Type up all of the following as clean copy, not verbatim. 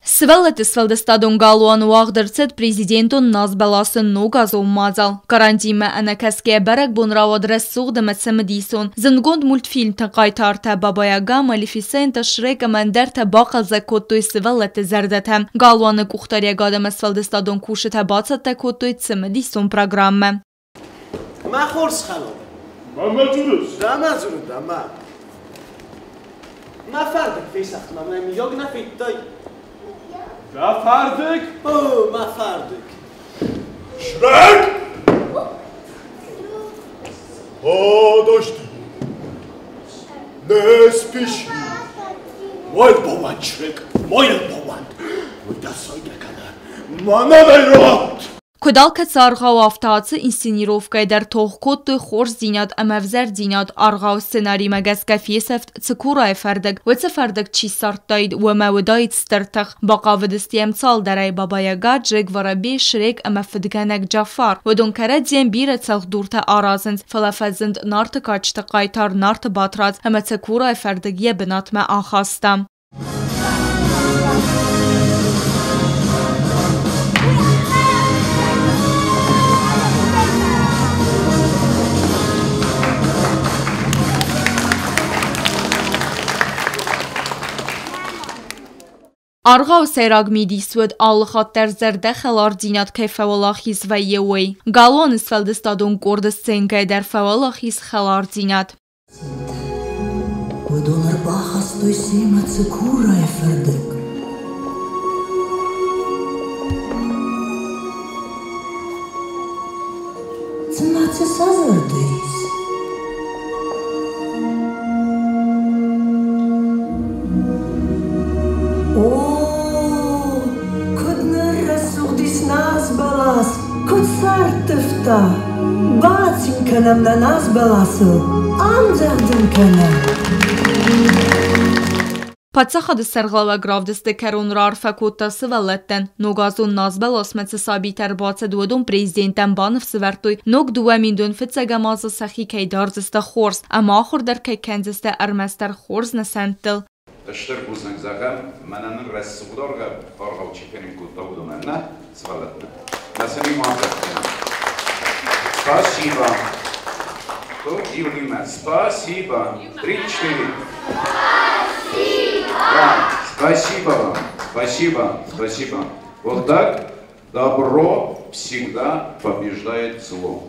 Сывӕллӕтты сфӕлдыстадон галуаны уагъд ӕрцыд президентон назбӕласы ногазон мадзал. Карантинмӕ ӕнӕкӕсгӕйӕ бӕрӕгбон рауад рӕсугъд ӕмӕ цымыдисон. Зындгонд мультфильмты хъайтартӕ Баба-Яга, Малефисента, Шрек ӕмӕ ӕндӕртӕ бахъӕлдзӕг кодтой сывӕллӕтты зӕрдӕтӕ. Галуаны къухдариӕгад ӕмӕ сфӕлдыстадон кусджытӕ бацӕттӕ кодтой цымыдисон программӕ. Мӕ хорз хӕлар. Мӕнмӕ дзурыс? Дӕмӕ дзурын, дӕмӕ. Мӕ фӕрдыг фесӕфт, мӕ миййаг нӕ федтай? Дӕ фӕрдыг? О, мӕ фӕрдыг. Шрек! Подожди. Не спеши. Мой болван, Шрек, мой болван. Уый дӕ сайгӕ кӕны. Мӕнӕн ӕй ратт! Куыд алкӕцы аргъау, афтӕ ацы инсценировкӕйы дӕр тох кодтой хорздзинад ӕмӕ ӕвзӕрдзинад. Аргъау сценаримӕ гӕсгӕ фесӕфт Цыкурайы фӕрдыг. Уыцы фӕрдыг чи ссардтаид, уымӕ уыдаид стыр тых. Бахъавыдысты йӕм цалдӕрӕй Баба-Яга, Джек Воробей, Шрек ӕмӕ фыдгӕнӕг Джафар. Уыдон кӕрӕдзийӕн бирӕ цӕлхдуртӕ аразынц, фӕлӕ фӕзынд Нарты кадджыты хъайтар Нарты Батрадз ӕмӕ Цыкурайы фӕрдыг йӕ бынатмӕ ахаста. Аргъауы сӕйраг мидис уыд, алыхатт дӕр зӕрдӕхӕлардзинад кӕй фӕуӕлахиз вӕййы, уый. Галуаны сфӕлдыстадон къорды сценкӕйы дӕр фӕуӕлахиз хӕлардзинад. Уыдон ӕрбахастой семӕ цыкурайы фӕрдыг. Цымӕ цы сӕ зӕрды ис? О, куыд ныррӕсугъд ис назбӕлас, куыд сӕрттывта! Бацин кӕнӕм нӕ назбӕласыл, андзӕгъд ын кӕнӕм! Паддзахады сӕргълӕууӕг равдысты кӕрон раарфӕ кодта сывӕллӕттӕн. Ногазон назбӕласмӕ цы сабитӕ ӕрбацыд, уыдон президентӕн баныфс ӕвӕрдтой, ног 2000 фыццӕгӕм азы сӕхи кӕй дардзысты хорз ӕмӕ ахуыр дӕр кӕй кӕндзысты ӕрмӕстдӕр хорз нысӕнттыл. Стыр бузныг зӕгъӕм, мӕнӕ нын рӕсугъд аргъау чи фенын кодта, уыдонӕн нӕ сывӕллӕттӕн. Нӕ сын иу афӕдзӕн. Спасибо. Иу-иумӕ. Спасибо. Три-четыре. Спасибо. Да, спасибо вам. Спасибо, спасибо. Вот так добро всегда побеждает зло.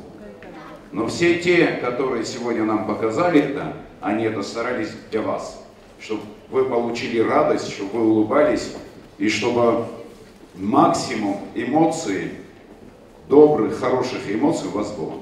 Но все те, которые сегодня нам показали это, они это старались для вас, чтобы вы получили радость, чтобы вы улыбались и чтобы максимум эмоций, добрых, хороших эмоций у вас было.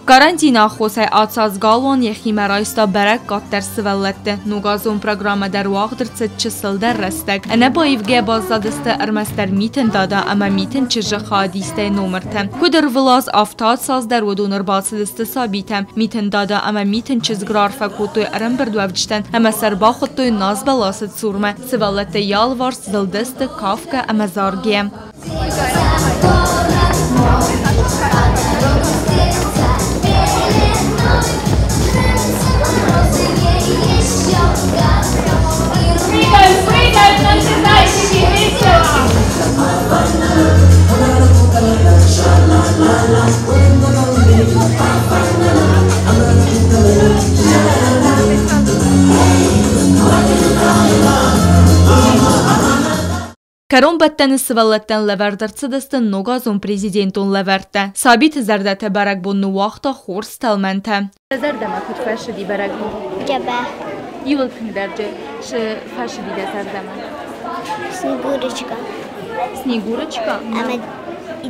Карантины аххосӕй ацы аз галуан йӕхимӕ райста бӕрӕг къаддӕр сывӕллӕтты. Ногазон программӕ дӕр уагъд ӕрцыд чысылдӕр рӕстӕг. Ӕнӕбаивгӕ баззадысты ӕрмӕстдӕр Митын Дада ӕмӕ Митын чызджы хайадистӕй номыртӕ. Куыд ӕрвылаз, афтӕ ацы аз дӕр уыдон ӕрбацыдысты сабитӕм. Митын Дада ӕмӕ Митын чызг раарфӕ кодтой ӕрӕмбырдуӕвджытӕн ӕмӕ сӕ ӕрбахуыдтой назбӕласы цурмӕ. Сывӕллӕттӕ йӕ алыварс зылдысты кафгӕ ӕмӕ заргӕ. Прыгают, прыгают наши зайчики, весело! Кӕронбӕттӕны сывӕллӕттӕн лӕвӕрд ӕрцыдысты ногазон президентон лӕвӕрттӕ. Сабиты зӕрдӕтӕ бӕрӕгбон ныууагъта хорз тӕлмӕнтӕ. Зӕрдӕмӕ куыд фӕцыди бӕрӕгбон? Дзӕбӕх. Иуыл тынгдӕр цы фӕцыди дӕ зӕрдӕмӕ? Снегурочка. Снегурочка? Ӕмӕ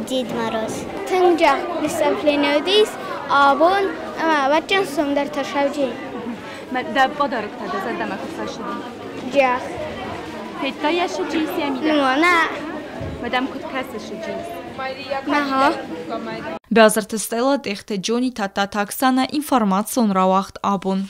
Дед Мороз. Тынг дисциплинӕ уыдис абон ӕмӕ ӕвӕццӕгӕн сом дӕр тӕссауджи. Дӕ подарок та дӕ зӕрдӕмӕ куыд фӕцыди? Джах. Федтай йӕ сыджис йӕ мидӕг? Ну, она. Мадам куыд кӕсы сыджис? Ага. Бязырты Стелла, Тъехты Джони, Тадтаты Оксана, информацион рауагъд абон.